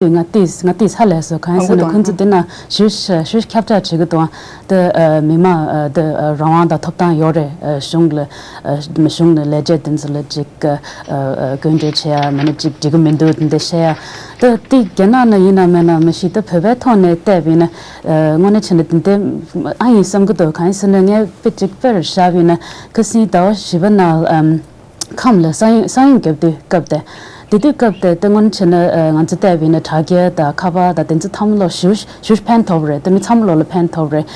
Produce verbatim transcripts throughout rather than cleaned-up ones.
ང་ཏིས་ང་ཏིས་ཧ་ལས་སོ། གང་ཡིན་ཟེར་ན་ཁོང་ཚོ་འདི་ན་ཞུ་ཞུ་ཁྱབ་བསྒྲགས་བྱེད་ཀྱི་འདུག་ཨ། ད་མི་མང་ད་རང་དབང་དང་ཐོབ་ཐང་ཡོད་རེད། གཞུང་ལ་གཞུང་ལ་ལས་བྱེད་དེ་ཚོ་ལ་ཅིག་སྐྱོན་བརྗོད་བྱེད་ཡ་མིན་ན་ཅིག་འགྲིག་གི་མི་འདུག་དེ་འདྲ་བཤད་ཡ། ད་དེ་རྒྱ་ནག་ན་ཡིན་ན་མིན་ན་མི་ཤེས། ད་བོད་པའི་ཐོག་ནས་བལྟས་པ་ཡིན་ན་དངོས་གནས་བྱས་ན་དེ་འདྲ་ཨ་ཡིན་བསམ་གྱི་འདུག་གང་ཡིན་ཟེར་ན་ངས་དཔེ་ཅིག་དཔེར་བཞག་པ་ཡིན་ན་ཁ་སང་ཟླ་བ་བཞི་པ་ནང་ཁམས་ལ་ས་ཡོམ་ས་ཡོམ་བརྒྱབ་དུས་སྐབས་དེ། དེ་དུས་སྐབས་དེ་ད་སྔོན་བྱས་ན་ང་ཚོ་བལྟས་པ་ཡིན་ན་དྲ་རྒྱ་དང་ཁ་པར་དང་དེ་ཚོ་ཚང་མ་ལོ་ཞུ་ཞུ་ཕན་ཐོགས་རེད། ད་མི་ཚང་མ་ལོ་ལ་ཕན་ཐོགས་རེད།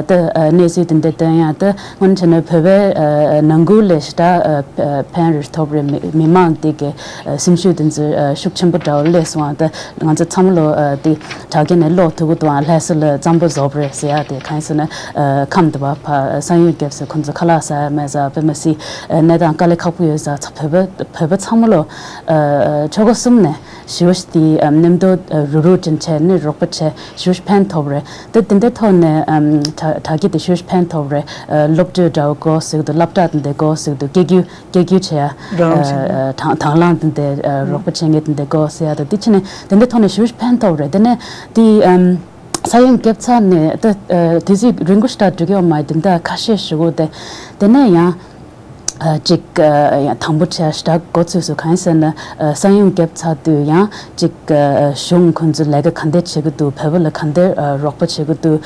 ད་གནས་ཚུལ་དེ་འདྲ་སྟོན་ཡ་ད་སྔོན་བྱས་ན་བོད་པའི་ནང་ཁུལ་ལས་ཞེ་དྲག་ཕན་རེ་ཐོགས་རེད། མི་མི་མང་དེ་གི་སེམས་ཤུགས་དེ་ཚོ་ཤུགས་ཆེན་པོ་འདྲ་བོ་སླེབས་སོང་། ད་ང་ཚོ་ཚང་མ་ལོ་དེ་དྲ་རྒྱ་ནས་ཀློག་ཐུབ་ཀྱི་འདུག་ཨ། ལྷ་ས་ལ་གཙང་པོ་བཟོ་བ་རེད་ཟེར་ཡ་དེ་གང་ཡིན་ཟེར་ན་ཁམས་དེ་བ་ཕ་ས་ཡོམ་བརྒྱབ་ཟེར་ཁོང་ཚོ་ཁ་ལག་ཟ་ཡ་མེད་ཟེར། དཔེ་མ་སྲིད་གནས་སྟངས་དཀའ་ལས་ཁག་པོ་ཡོད་ཟེར། ཚ་བོད་པ་བོད་པ་ཚང་མ་ལོ་ཆོལ་ཁ་གསུམ་ནས་ཞི་བ་དེ་མཉམ་དུ་རུ་རུ་ཅན་བྱས་ནས་རོགས་པ་བྱས་ཞི་བ་ཕན་ཐོགས་རེད། དེ་དེ་འདྲའི་ཐོག་ནས་དྲ་དྲ་རྒྱ་དེ་ཞི་བ་ཕན་ཐོགས་རེད། སློབ་གྲྭ་འདྲ་བོ་དགོས་ཟེར་གི་འདུག་སློབ་གྲྭ་དེ་འདྲ་དགོས་ཟེར་གི་འདུག་སྐད་སྒྱུར་སྐད་སྒྱུར་བྱེད་ཡ། རང་བཞིན་དང་དང་བླངས་དེ་འདྲ་རོགས་པ་བྱེད་མཁན་དེ་འདྲ་དགོས་ཟེར་ཡ་དང་དེ་ཕྱིན་ནས་དེ་འདྲའི་ཐོག་ནས་ཞི་བ་ཕན་ཐོགས་རེད། དེ་ནས་དེ་ས་ཡོམ་བརྒྱབ་ཚར་ནས་ད་དུས་ཚོད་རིང་པོ་ཞེ་དྲག་འགྲོ་གི་ཡོད་མ་རེད། དེ་འདྲ་ཁ་ཤས་ཞུ་དགོས་དེ། དེ་ནས་ཡང་ཅིག་དང་པོ་ཆ་ཞེ་དྲག་འགོ་ཚུགས་སུ་གང་ཡིན་ཟེར་ན་ས་ཡོམ་བརྒྱབ་ཚར་དུས་ཡང་ཅིག་གཞུང་ཁོང་ཚོས་ལས་ཀ་ག་འདྲ་བྱེད་ཀྱི་འདུག་བོད་པ་ལ་ག་འདྲ་རོགས་པ་བྱེད་ཀྱི་འདུག་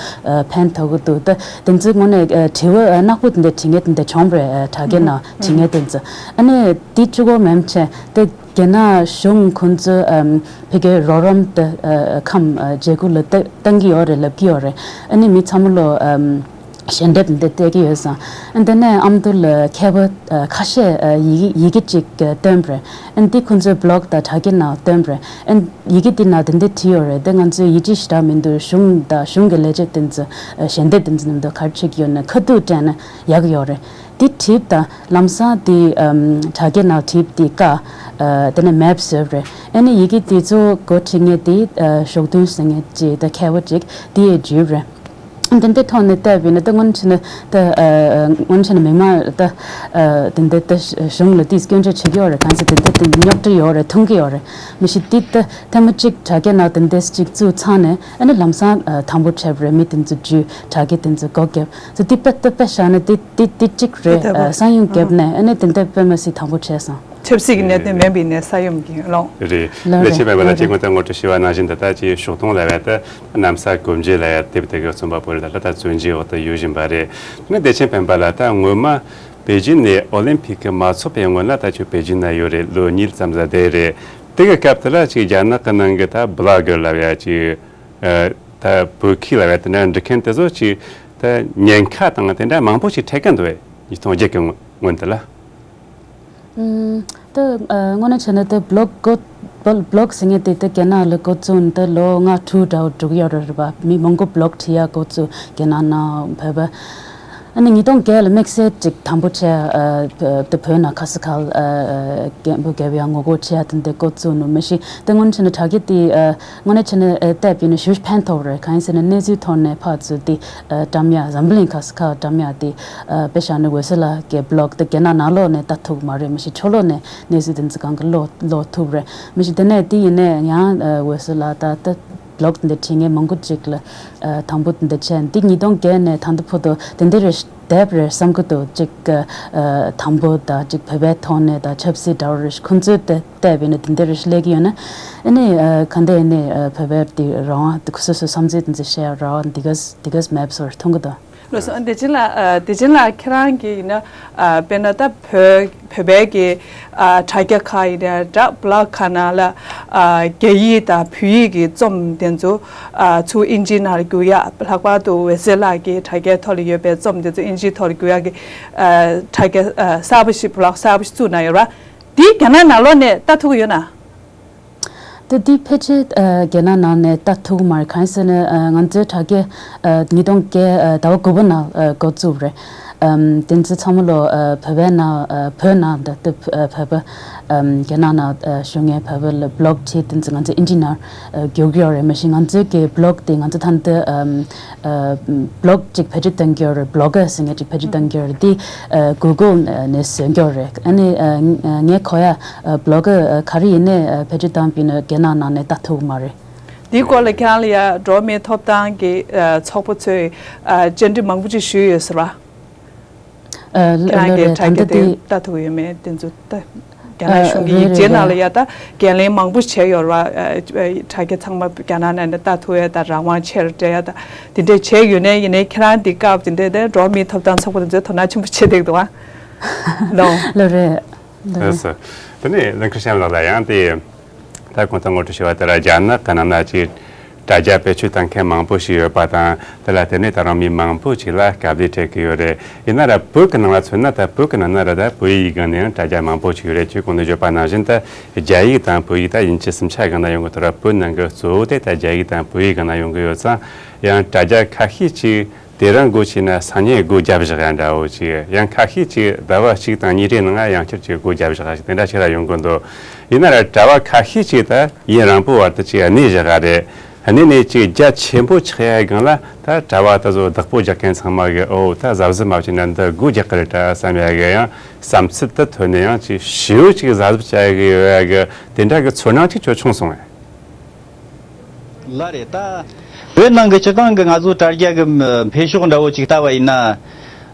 ཕན་ཐོགས་ཀྱི་འདུག་ད་དེ་ཚོའི་ངོས་ནས་དྲི་བ་ནག་པོ་དེ་འདྲ་དྲི་མཁན་དེ་འདྲ་བྱུང་བ་རེད། དྲ་རྒྱའི་ནང་དྲི་མཁན་དེ་ཚོ། ཨ་ནི་དེ་གཅིག་པོ་མིན་བྱས་ཏེ་རྒྱ་ནག་གཞུང་ཁོང་ཚོས་ཕ་གིའི་རོགས་རམ་དེ་ཁམས་བརྗེ་སྒོ་ལ་བཏང་གི་ཡོད་རེད་ལབ་ཀྱི་ཡོད་རེད། ཨ་ནི་མི་ཚང་མ་ལོ་ཞལ་འདེབས་འདི་སྤྲད་ཀྱི་ཡོད་ཙང་། ཨ་འདི་ནས་ཨ་མདོ་ལ་མཁས་པ་ཁ་ཤས་ཡི་གེ་ཡི་གེ་གཅིག་བཏོན་པ་རེད། ཨ་འདི་ཁོང་ཚོའི་བི་ལོག་དང་དྲ་རྒྱའི་ནང་བཏོན་པ་རེད། ཨ་ཡི་གེ་འདི་ནང་འདི་འདྲ་བྲིས་ཡོད་རེད། དེ་ང་ཚོས་ཡིད་ཆེས་ཞེ་དྲག་མི་འདུག་གཞུང་དང་གཞུང་གི་ལས་བྱེད་དེ་ཚོ་ཞལ་འདེབས་དེ་ཚོ་ནང་དུ་ག་རེ་བྲིས་ཀྱི་ཡོད་ན་ཁ་ཐུག་སྤྲད་ན་ཡག་གི་ཡོད་རེད། འདི་བྲིས་དང་ལམ་སང་དེ་དྲ་རྒྱའི་ནང་བྲིས་དེ་བཀག་དེ་ནས་མེབ་བཟོས་པ་རེད། ཨ་ནི་ཡི་གེ་དེ་ཚོ་འགོ་ཁྲིད་མཁན་དེ་ཞོགས་ཐུན་ཟེར་མཁན་ཅིག་དང་མཁས་པ་ཅིག་དེ་ཡས་བརྒྱུད་པ་རེད། འདི་འདྲའི་ཐོག་ནས་བལྟས་པ་ཡིན་ན་ད་སྔོན་ཆད་ནས་ད་སྔོན་ཆད་ནས་མི་མང་ད་འདི་འདྲ་ད་གཞུང་ལ་དེ་སྐྱོན་བརྗོད་བྱེད་ཀྱི་ཡོད་རེད། གང་ཟེར་འདི་འདྲ་དེ་རྙོག་དྲ་ཡོད་རེད། མཐོང་གི་ཡོད་རེད། མི་ཤེས་འདི་ད་ཐེངས་མ་གཅིག་དྲ་རྒྱ་ནང་འདི་འདྲ་གཅིག་བཙུགས་ཚར་ནས་ཨ་ནི་ལམ་སང་དམ་པོ་བྱས་པ་རེད། མི་དེ་ཚོ་བརྒྱུད་དྲ་རྒྱ་དེ་ཚོ་སྒོ་བརྒྱབ་ཚེ་འདི་དཔེ་ད་དཔེ་བཞག་ན་འདི་འདི་འདི་གཅིག་རེད། ས་ཡོམ་བརྒྱབ་ནས་ཨ་ནི་འདི་འདྲ་དཔེ་མ་སྲིད་དམ་པོ་བྱས་སོང་། ཆབ་སྲིད་ཀྱི་གནད་དོན་མིན་པའི་ནས་ས་ཡོམ་གྱི་ལོང་། རེད། ལགས་ལས་བྱེད་པ་ལ་ཅིག་ངོ་ད་ངོ་སྤྲོད་ཞུ་བ་ནང་བཞིན་ད་ལྟ་ཅིག་ཞོགས་ཐུན་ལ་བས་ད་གནམ་ས་གོམ་བགྲོད་ལ་ཡ་དེབ་དེ་གའི་རྩོམ་པ་པོ་རེད། ད་ལྟ་བཙོན་འཇུག་འོག་ཏུ་ཡོད་བཞིན་པ་རེད། དེ་ནས་བདེ་ཆེན་སྤེན་པ་ལགས་ད་སྔོན་མ་པེ་ཅིན་ནས་ཨོ་ལིམ་ཕིག་གི་མ་ཚོགས་པའི་སྔོན་ལ་ད་ཁྱོད་པེ་ཅིན་ན་ཡོད་རེད། ལོ་གཉིས་ཙམ་ཟ་བསྡད་རེད། དེ་གི་སྐབས་དེ་ལ་ཅིག་རྒྱ་ནག་གི་ནང་གི་ད་བི་ལོག་གི་ལ་བས་ཅིག་ད་བོད་ཁུལ་ལ་བས་དེ་འདྲ་འབྲི་མཁན་དེ་ཚོ་ཅིག་ད་ཉེན་ཁ་དང་དེ་འདྲ་མང་པོ་ཞིག་འཕྲད་གི་འདུག་བས། ཉིས་སྟོང་བརྒྱད་གི་སྔོན་དེ་ལ། ད་དངོས་གནས་བྱས་ན་ད་བི་ལོག་འགོ་བི་ལོག་ཟེར་མཁན་དེ་ད་རྒྱ་ནག་ལ་འགོ་བཙུགས་ནས་ད་ལོ་ལྔ་དྲུག་འདྲ་བོ་འགྲོ་གི་ཡོད་རེད་པ། མི་མང་པོ་བི་ལོག་བྲིས་ཡ་འགོ་བཙུགས་རྒྱ་ནག་ནང་བོད་པ། ཨ་ནི་ཉིས་སྟོང་བརྒྱད་ལ་དམིགས་བསལ་ཅིག་དམ་པོ་བྱས་ད་བོད་ནང་ཁ་ས་ཁ་ལ་རྒན་པོ་རྒས་པ་ཡ་ངོ་རྒོལ་བྱས་ཡ་དེ་འདྲ་འགོ་བཙུགས་ནུག་མི་ཤེས། ད་སྔོན་ཆད་ནས་དྲ་རྒྱ་དེ་དངོས་གནས་བྱས་ན་བལྟས་པ་ཡིན་ན་ཞེ་པོ་ཕན་ཐོགས་རེད། གང་ཡིན་ཟེར་ན་གནས་ཚུལ་ཐོག་ནས་ཕར་ཚུར་དེ་བཀྲམ་ཡ་འཛམ་བུ་གླིང་ཁ་ས་ཁ་བཀྲམ་ཡ་དེ། དཔེ་བཞག་ན་འོད་ཟེར་ལགས་ཀྱི་བི་ལོག་དེ་རྒྱ་ནག་ནང་ལོགས་ནས་ལྟ་ཐུབ་མ་རེད། མི་ཤེས་ཕྱི་ལོགས་ནས་གནས་ཚུལ་དེ་ཚོ་གང་ག་ཀློག་ཀློག་ཐུབ་རེད། མི་ཤེས་དེ་ནས་དེ་ཡིན་ནས་ཡང་འོད་ཟེར་ལགས་ད་ལྟ་བི་ལོག་དེ་འདྲ་བྲིས་མཁན་མང་པོ་ཅིག་ལ་དང་པོ་དེ་འདྲ་བྱས། འདི་ཉིས་སྟོང་བརྒྱད་ནས་ད་ལྟ་བར་དུ་དེ་འདྲ་རེ་བསྡད་པ་རེད་བསམ་གི་འདུག་ཅིག་དང་པོ་དང་ཅིག་བོད་པའི་ཐོག་ནས་དང་ཆབ་སྲིད་འདྲ་བོ་རེ་ཁོང་ཚོས་དེ་བལྟས་པ་ཡིན་ན་དེ་འདྲ་རེ་སླེབས་ཀྱི་ཡོད་ན། ཨ་ནི་ག་འདྲ་ཡིན་ནའི་བོད་པའི་དེ་རང་དབང་དེ་སོ་སོའི་བསམ་ཚུལ་དེ་ཚོ་བཤད་རང་དབང་དེ་ག་དེ་ག་མེད་པ་བཟོ་འདྲ་མཐོང་གི་འདུག་ལགས་སོ། བདེ་ཆེན་ལགས། བདེ་ཆེན་ལགས་ཁྱེད་རང་གིས་ཡིན་ན་དཔེར་ན་ད་བོད་བོད་པའི་གི་དྲ་རྒྱ་ཁག་ཡིན་ན་འདྲ་བི་ལོག་ཁག་ནང་ལ་རྒྱ་ཡིག་དང་བོད་ཡིག་གི་རྩོམ་དེ་ཚོ་ཚུར་ཨིན་ཇི་ནང་ལ་བསྒྱུར་ཡ། ལྷག་པར་དུ་འོད་ཟེར་ལགས་ཀྱི་དྲ་རྒྱའི་ཐོག་ལ་ཡོད་པའི་རྩོམ་དེ་ཚོ་ཨིན་ཇིའི་ཐོག་ལ་བསྒྱུར་ཡ་གི་དྲ་རྒྱ་གསར་པ་ཞིག་བི་ལོག་གསར་པ་ཞིག་བཙུགས་གནང་ཡོད་རེད་བ། འདི་རྒྱ་ནག་ནང་ལོགས་ནས་ལྟ་ཐུབ་ཀྱི་ཡོད་ན། ད་འདི་ཕལ་ཆེར་རྒྱ་ནག་ནང་ནས་ལྟ་ཐུབ་ཀྱི་མ་རེད། གང་ཡིན་ཟེར་ན་ང་ཚོའི་དྲ་རྒྱ་ཉིས་སྟོང་བརྒྱད་ཟླ་བ་དགུ་པ་ནང་འགོ་བཙུགས་རེད། ཨམ། དེ་ཚོ་ཚང་མ་ལོ། ཨ། བོད་པའི་ནང་། ཨ། བོད་ནང་ད་ལྟ། ཨ། བོད་པ། ཨམ། རྒྱ་ནག་ནང་། ཨ། བཞུགས་མཁན་བོད་པ་ལ་བི་ལོག་བྱས། དེ་ཚོ་ང་ཚོ་ཨིན་ཇི་ནང་། ཨ། བསྒྱུར་གྱི་ཡོད་རེད། མ་གཞི་ང་ཚོའི་གི་བི་ལོག་དེ་ང་ཚོ་ད་ལྟ། ཨམ། ཨ། བི་ལོག་ཅིག་བེད་སྤྱོད་གཏོང་གི་ཡོད་རེད། བི་ལོག་གར་ཟེར་མཁན་ཅིག་བེད་སྤྱོད་གཏོང་གི་ཡོད་རེད། དེ། ཨ། གུ་གལ་ནས་བཟོས་ཀྱི་ཡོད་རེད། ཨ་ནི། ཨ། ངས་གོ་ཡ། ཨ། བི་ལོག་ག་ག་རེ་ཡིན་ནའི། ཨ། བེད་སྤྱོད་བཏང་བ་ཡིན་ན་རྒྱ་ནག་ནང་ནས་ལྟ་ཐུབ་ཀྱི་མ་རེད། འདིའི་སྐོར་ལ་ཁྱེད་རང་ལ་ཡ་འགྲོ་བ་མིའི་ཐོབ་ཐང་གི། ཨ། ཚོགས་པ་ཚོས། ཨ། བཅར་འདྲི་མང་པོ་ཅིག་ཞུས་ཡོད་ཟེར་བ། ཨ། ལགས་རེད། ཁྱེད་རང་གིས་དྲ་རྒྱ་དེ་ལྟ་ཐུབ་ཡོད་མེད་དེ་ཚོ་ལྟ། རྒྱ་ནག་གཞུང་གི་ཡིག་ཆའི་ནང་ལ་ཡ་ད་འགན་ལེན་མང་པོ་བྱས་ཡོད་རེད་བ། ཨ། དྲ་རྒྱ་ཚང་མ་རྒྱ་ནག་ནང་ནས་ལྟ་ཐུབ་ཡ་ད་རང་དབང་ཆེར་སྤྲད་ཡ་ད་དེ་འདྲས་བྱས་ཡོད་ནའི། ཡིན་ནའི་ཁྱེད་རང་འདི་སྐབས་དེ་འདྲས་དེ་འགྲོ་བ་མིའི་ཐོབ་ཐང་ཚོགས་པ་དེ་ཚོས་དོ་སྣང་ཆེན་པོ་བྱེད་བསྡད་འདུག་ཨ། ལགས་རེད། ལགས་རེད། ལགས་སོ། དེ་ནས་ལིན་ཁྲི་ཤན་ལགས་ལ་ཡང་དེ། ད་གོང་དུ་ངོ་སྤྲོད་ཞུས་པ་ལྟར། རྒྱ་ནག་གི་ནང་ན་ཅིག་དྲ་རྒྱ་བེད་སྤྱོད་གཏོང་མཁན་མང་པོ་ཞིག་ཡོད་པ་དང་། དེ་ལ་བརྟེན་ནས་ད་རུང་མི་མང་པོ་ཞིག་ལ་དཀའ་ལས་འཕྲད་ཀྱི་ཡོད་རེད། ཡིན་ན་ར་བོད་ཀྱི་ནང་ལ་མཚོན་ན། ད་བོད་ཀྱི་ནང་ན་ར་ད་བོད་ཡིག་སྒང་ནས་ཡང་དྲ་རྒྱ་མང་པོ་ཞིག་ཡོད་རེད། ཁྱོད་གོང་དུ་བརྗོད་པ་ནང་བཞིན། ད་རྒྱ་ཡིག་དང་བོད་ཡིག་ད་དབྱིན་ཇི་གསུམ་ཆ་སྒང་ན་ཡོང་གི་འདུག་ར། བོད་ནང་གི་གཙོ་བོ་དེ་ད་རྒྱ་ཡིག་དང་བོད་ཡིག་སྒང་ན་ཡོང་གི་ཡོད་ཙང་། ཡང་དྲ་རྒྱ་ཁ་ཤས་ཅིག་དེ་རིང་སྒོ་ཕྱེས་ན་སང་ཉིན་སྒོ་བརྒྱབ་བཞག་ཡ་འདྲ་བོ་ཅིག། ཡང་ཁ་ཤས་ཅིག་ཟླ་བ་གཅིག་དང་གཉིས་རེའི་ནང་ཡང་བསྐྱར་ཅིག་སྒོ་བརྒྱབ་བཞག་ཡ་ཅིག་དེ་འདྲ་ཞིག་ར་ཡོང་གི་འདུག། ཡིན་ན་ར་གྲྭ་བ་ཁ་ཤས་ཅིག་ད་ཡུན་རིང་པོའི་བར་དུ་ཅིག་གནས་བཞག་ག་རེད། གནས་ནས་ཅིག་རྒྱ་ཆེན་པོ་ཆགས་ཡ་སྒང་ལ། ད་གྲྭ་བ་ད་ཚོ་བདག་པོ་རྒྱག་མཁན་ཚང་མ་གིས། ཨོ། ད་གཟབ་གཟབ་མ་བྱས་ན་འདི་སྒོ་རྒྱག་གི་རེད་དྲ་བསམ་ཡ་གི་ཡང་བསམ་ཚུལ་དེ་ཐོན་ནས། ཡང་ཅིག་ཞེ་པོ་ཅིག་གཟབ་གཟབ་བྱ་ཡ་གི་ཡོད་ཡ་གི་དེ་འདྲ་གི་ཚོར་སྣང་ཅིག་ཁྱོད་བྱུང་སོང་ངས། ལགས་རེད། ད་བོད་ནང་གི་སྤྱིར་བཏང་གི་ང་ཚོ་དྲ་རྒྱ་གི་འཕེལ་ཕྱོགས་འདྲ་བོ་ཅིག་ལྟ་བ་ཡིན་ན།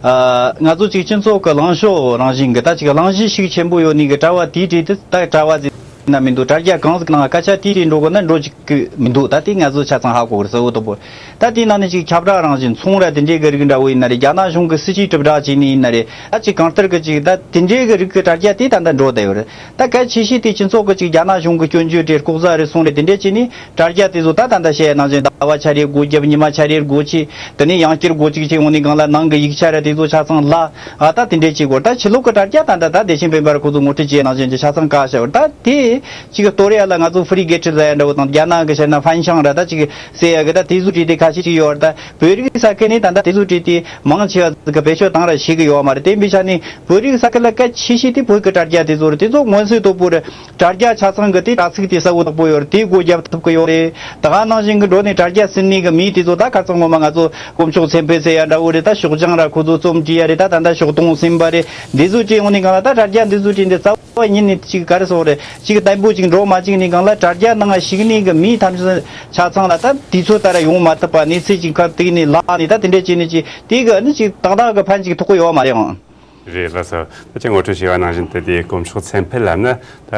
ཨ། ང་ཚོ་ཅིག་སྤྱི་ཚོགས་ཀྱི་ལངས་ཕྱོགས་རང་བཞིན་གྱི་ད་ཅིག་གླེང་གཞི་ཤུགས་ཆེན་པོ་ཡོད་ནི་གི་གྲྭ་བ་དེའི་གྲས་དེ་ད་གྲྭ་བ་ཟེར་ན་མི་འདུག། དྲ་རྒྱ་གང་ཟིག་ནང་སྐད་ཆ་དེའི་གྲས་འགྲོ་དགོས་ན་འགྲོ་ཅིག་གི་མི་འདུག། ད་དེ་ང་ཚོ་ཆ་ཚང་ཧ་གོ་གི་རེད། གསལ་བོ་དོད་པོ། ད་དེའི་ནང་ནས་ཅིག་ཁྱབ་བསྒྲགས་རང་བཞིན། ཚོང་ར་དེ་འདྲའི་གི་རིགས་འདྲ་བོ་ཡིན་ན་རེད། རྒྱ་ནག་གཞུང་གི་སྲིད་ཇུས་དྲིལ་བསྒྲགས་བྱས་ནི་ཡིན་ན་རེད། ད་ཅིག་གང་ལྟར་གི་ཅིག་ད་དེ་འདྲའི་གི་རིགས་ཀྱི་དྲ་རྒྱ་དེ་ད་ལྟ་འགྲོ་བསྡད་ཡོད་རེད། ད་གལ་ཆེ་ཤོས་དེ་སྤྱི་ཚོགས་ཀྱི་ཅིག་རྒྱ་ནག་གཞུང་གི་སྐྱོན་བརྗོད་རེད། ལྐོག་ཟ་རེད། ཚོང་རེད། དེ་འདྲས་བྱས་ནས་དྲ་རྒྱ་དེ་ཚོ་ད་ད་ལྟ་བཤད་ཡ་ནང་བཞིན་ཟླ་བ་ཆ་རེ་སྒོ་བརྒྱབ། ཉི་མ་ཆ་རེ་སྒོ་ཕྱེ། དེ་ནས་ཡང་བསྐྱར་སྒོ་གཅིག་ཕྱེ་ཡོང་ནས་སྒང་ལ་ནང་གི་ཡིག་ཆ་ར་དེ་ཚོ་ཆ་ཚང་བརླག། ཨ། ད་དེ་འདྲས་བྱེད་དགོས། ད་ཕྱི་ལོགས་ཀྱི་དྲ་རྒྱ་ད་ད་ད་བདེ་ཆེན་སྤེན་པ་ར་ཁོ་ཚོ་ངོ་སྤྲོད་བྱས་ནང་བཞིན་གྱི་ཆ་ཚང་བཀག་བཞག་ཡོད། ད་དེ་ཅིག་གཏོར་ཡ་ལ་ང་ཚོ་ཧྥི་རི་གེ་ཊི་ཟེར་ཡ་འདྲ་བོ་དང་། རྒྱ་ནག་གི་བཤད་ན་ཧྥན་ཤང་ར་ད་ཅིག་ཟེར་ཡ་གི་ད་དེ་ཚོ་བྲིས་ཏེ་ཁ་ཤས་ཅིག་ཡོད་རེད། ད་བོད་རིགས་ས་ཁུལ་ནས་ད་ད་དེ་ཚོ་བྲིས་ཏེ་མང་ཆེ་བ་ཟིག་གི་བེད་སྤྱོད་བཏང་ར་ཤེས་གི་ཡོད་མ་རེད། དེ་འབི་ཆ་ནས་བོད་རིགས་ས་ཁུལ་ལ་གལ་ཆེ་ཤོས་དེ་བོད་ཀྱི་དྲ་རྒྱ་དེ་ཚོ་རེད། དེ་ཚོ་མངོན་གསལ་དོད་པོ་རེད། དྲ་རྒྱ་ཆ་ཚང་གི་དེ་དྲ་ཚིགས་དེ་གསལ་བོ་དོད་པོ་ཡོད་རེད། དེ་སྒོ་བརྒྱབ་ཐུབ་གི་ཡོད་རེད། ད་ག་ནང་བཞིན་གི་འགྲོ་ནས་དྲ་རྒྱ་ཟིན་ནས་གི་མི་དེ་ཚོ་ད་ཁ་རྩང་ངོ་མ་ང་ཚོ་དཀོན་མཆོག་ཚེ་འཕེལ་ཟེར་ཡ་འདྲ་བོ་རེད། ད་ཤོག་བྱང་ར་ཁོ་ཚོ་རྩོམ་བྲིས་ཡ་རེད། ད་ད་ད་ཤོག་སྟོང་ཟིན་པ་རེད། འདི་ཚོ་བྲིས་ཡོང་ནས་གང་ལ་ད་དྲ་རྒྱ་འདི་ཚོ་བྲིས་འདི་རྩ་བ་ཉིད་ནས་ཅིག་ག་རེ་ཟེར་དགོས་རེད། ཅིག་བརྟན་པོ་ཅིག་འགྲོ་མ་བཅུག་ནས་གང་ལ་དྲ་རྒྱ་ནང་ཞུགས་ནས་གི་མི་ཐམས་ཅད་ཆ་ཚང་ལ་ད་དུས་ཚོད་ལྟར་ཡོང་མ་ཐུབ་པ། གནས་ཚུལ་ཅིག་ཁ་ཐུག་ནས་ལངས་ནས་ད་དེ་འདྲས་བྱས་ནས་ཅིག་དེ་གི་ནི་ཅིག་ཏག་ཏག་གི་ཕན་ཅིག་ཐོགས་ཀྱི་ཡོད་མ་རེད་ཨང་། རེད། ལགས་སོ། ད་ཅི་ངོ་སྤྲོད་བྱས་པ་ནང་བཞིན་དུ། དེ་དཀོན་མཆོག་ཚེ་འཕེལ་ལགས་ནི་ད་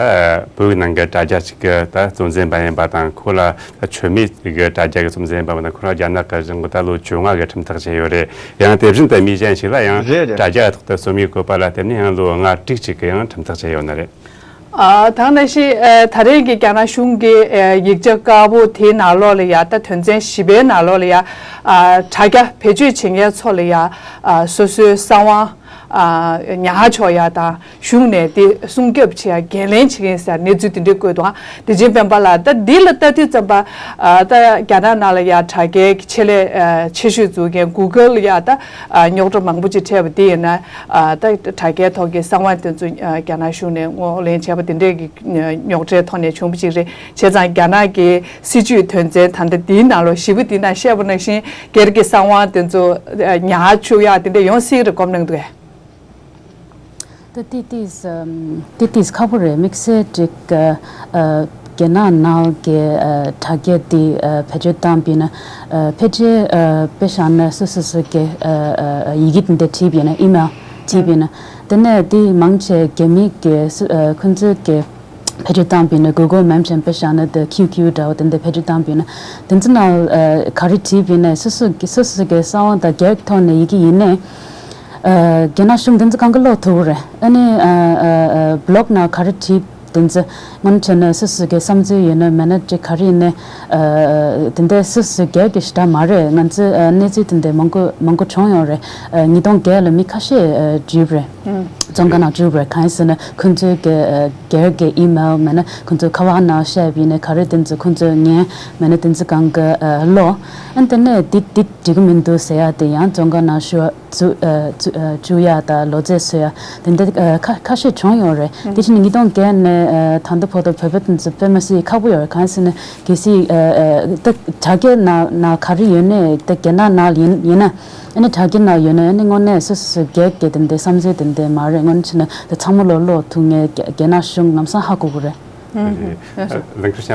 བོད་ནང་གི་དྲ་རྒྱ་ཅིག་གི་ད་གཙོ་འཛིན་པ་ཡིན་པ་དང་། ཁོ་ལ་ད་མཆོད་མེ་གི་དྲ་རྒྱ་གི་གཙོ་འཛིན་ཡིན་པ་དང་། ཁོ་རང་རྒྱ་ནག་གི་གཞུང་གི་ད་ལོ་བཅོ་ལྔ་གི་ཁྲིམས་ཐག་བཅད་ཡོད་རེད། ཡང་དེ་བཞིན་དུ་མི་གཞན་ཞིག་ལ་ཡང་རེད་རེད། དྲ་རྒྱ་ཐོག་ཏུ་རྩོམ་ཡིག་བཀོད་པ་ལ་བརྟེན་ནས་ཡང་ལོ་ལྔ་དྲུག་ཅིག་གི་ཡང་ཁྲིམས་ཐག་བཅད་ཡོད་ནི་རེད། ཨ། ད་ག་ནང་བཞིན། ཨ། ད་རེས་ཀྱི་རྒྱ་ནག་གཞུང་གི། ཨ། ཡིག་ཆ་དཀར་པོ་དེའི་ནང་ལོགས་ལ་ཡ། ད་དོན་ཚན་བཞི་པའི་ནང་ལོགས་ལ་ཡ། ཨ། དྲ་རྒྱ་བེད་སྤྱོད་བྱེད་མཁན་ཚོ་ལ་ཡ། ཨ། སོ་སོའི་གསང་བ། ཨ། ཉར་ཆོག་ཡ་དང་། གཞུང་ནས་དེ་སྲུང་སྐྱོབ་བྱེད་ཡ་འགན་ལེན་བྱེད་མཁན་ཟེར་གནས་ཚུལ་དེ་འདྲས་བཀོད་འདུག། ཨ། བདེ་ཆེན་སྤེན་པ་ལགས། ད་འདི་ལ་ལྟ་དུས་ཙམ་པ། ཨ། ད་རྒྱ་ནག་ནང་ལ་ཡ་དྲ་རྒྱའི་ཆེད་ལས། ཨ། ཆེ་ཤོས་འཛུགས་མཁན་གུ་གལ་ལ་ཡ། ད། ཨ། རྙོག་དྲ་མང་པོ་ཅིག་འཕྲད་པ་དེ་ཡིན་ན། ཨ། ད་དྲ་རྒྱའི་ཐོག་གི་གསང་བ་དེ་ཚོ། ཨ། རྒྱ་ནག་གཞུང་ནས་ངོས་ལེན་བྱས་པ་དེ་འདྲས་ཀྱི། ཨ། རྙོག་དྲའི་ཐོག་ནས་བྱུང་བ་ཅིག་རེད། བྱས་ཙང་རྒྱ་ནག་གི་སྲིད་ཇུས་དོན་ཚན་ད་ལྟ་འདིའི་ནང་ལོགས་བཞི་པོ་འདིའི་ནང་བཤད་པ་ནང་བཞིན་སྒེར་གྱི་གསང་བ་དེ་ཚོ། ཨ། ཉར་བཅུག་ཡག་དེ་འདྲས་ཡོང་སྲིད་རེད་དགོངས་གནང་འདུག་གས། ད་ཏི་ཏིས། ཨམ། ཏི་ཏིས་ཁག་པོ་རེད། དམིགས་བསལ་ཅིག་ཨ། རྒྱ་ནག་ནང་གི། ཨ། དྲ་རྒྱ་འདི། ཨ། བེད་སྤྱོད་བཏང་བ་ཡིན་ན། ཨ། ཕལ་ཆེར། ཨ། དཔེ་བཞག་ན་སོ་སོ་སོ་གི། ཨ། ཨ། ཡི་གེ་འདི་འདྲ་བྲིས་པ་ཡིན་ན། ཨི་མེལ་བྲིས་པ་ཡིན་ན། དེ་ནས་འདི་མང་ཆེ་རྒྱ་མི་གི་སུ། ཨ། ཁོང་ཚོས་གི་བེད་སྤྱོད་བཏང་བ་ཡིན་ན། གུ་གལ་མེབ་བྱས་ན། དཔེ་བཞག་ན་དེ་ཀིའུ་ཀིའུ་འདྲ་བོ་དེ་འདྲ་བེད་སྤྱོད་བཏང་བ་ཡིན་ན། དེ་ཚོ་ནང་། ཨ། ག་རེ་བྲིས་པ་ཡིན་ན། སོ་སོ་གི། སོ་སོ་གི་གསང་བ་དང་སྒེར་གྱི་ཐོག་ནས་ཡི་གེ་ཡིན་ནའི། ཨ། རྒྱ་ནག་གཞུང་དེ་ཚོ་གང་ག་ཀློག་ཐུབ་ཀྱི་རེད། ཨ་ནི། ཨ། ཨ། ཨ། བི་ལོག་ནང་ག་རེ་བྲིས་དེ་ཚོ་སྔོན་བྱས་ན་སོ་སོ་གི་བསམ་ཚུལ་ཡོད་ན་མེད་ན་ཅིག་ག་རེ་ཡིན་ནའི། ཨ། དེ་འདྲ་སོ་སོ་སྒེར་གྱི་ཞེ་དྲག་མ་རེད། ང་ཚོས། ཨ། གནས་ཚུལ་དེ་འདྲ་མང་པོ་མང་པོ་བྱུང་ཡོད་རེད། ཨ། ཉིས་སྟོང་བརྒྱད་ལ་མི་ཁ་ཤས། ཨ། འགྲུལ་བ་རེད། ཨང་། བཙོན་ཁང་ནང་འགྲུལ་བ་རེད། གང་ཡིན་ཟེར་ན་ཁོང་ཚོའི་གི། ཨ། སྒེར་གྱི་ཨི་མེལ་མེད་ན་ཁོང་ཚོའི་ཁ་པར་ནང་བཤད་པ་ཡིན་ན་ག་རེ་དེ་ཚོ་ཁོང་ཚོས་ཉན། མེད་ན་དེ་ཚོ་གང་ག། ཨ། ཀློག། ཨ། དེ་ནས་འདི་འདི་འགྲིག་གི་མི་འདུག་ཟེར་ཡ་དེ་ཡང་བཙོན་ཁང་ནང་ཞུ་བ། བཙུགས་ཨ་བཙུགས་ཨ་བཅུག་ཡ་དང་ལོ་ཚད་བཟོ་ཡ་དེ་འདྲ་ཨ་ཁ་ཁ་ཤས་བྱུང་ཡོད་རེད། དེ་བཞིན་ཉིས་སྟོང་བརྒྱད་ནས་ཨ་ད་ལྟ་བར་དུ་བོད་པ་དེ་ཚོ་དཔེ་མ་སྲིད་ཁག་པོ་ཡོད་རེད། གང་ཟེར་ན་གལ་སྲིད་ཨ་ཨ་ད་དྲ་རྒྱའི་ནང་ནང་ག་རེ་ཡོད་ནའི་ད་རྒྱ་ནག་ནང་ཡིན་ཡིན་ན་ཨ་ནི་དྲ་རྒྱའི་ནང་ཡོད་ན་ཨ་ནི་དངོས་གནས་སོ་སོ་སོ་སྒེར་གྱི་དེ་འདྲ་བསམ་ཚུལ་དེ་འདྲ་མ་རེད། དངོས་གནས་བྱས་ན་ད་ཚང་མ་ལོ་ཀློག་ཐུབ་མཁན་རྒྱ་རྒྱ་ནག་གཞུང་ལམ་སང་ཧ་གོ་གི་རེད། རེད། ལགས་སོ། ལགས་སོ།